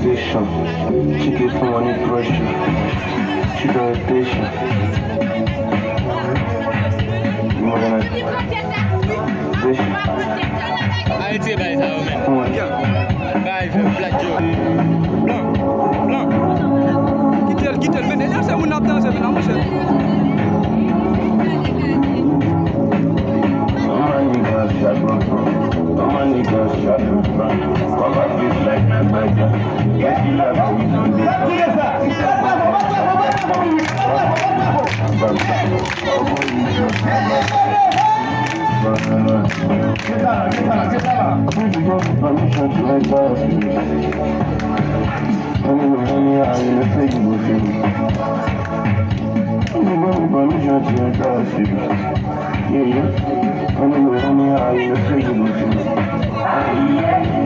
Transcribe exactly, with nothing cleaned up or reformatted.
Patient. She get someone in pressure. She got patient. You wanna patient. Arete bay sa yo, men. Bay fè black joke. Blan, blan. Kite l, kite l, men. E danse moun ap danse, men, la, monchè. All my niggas shot my phone. All my niggas shot my phone. All my bitch like my bike. Yeah, she love how we do this. Permission to enter. Anyway, anyhow, you know, say you go feel. Anyway, permission to enter. Yeah, yeah. Anyway, anyhow, you know, say you go feel.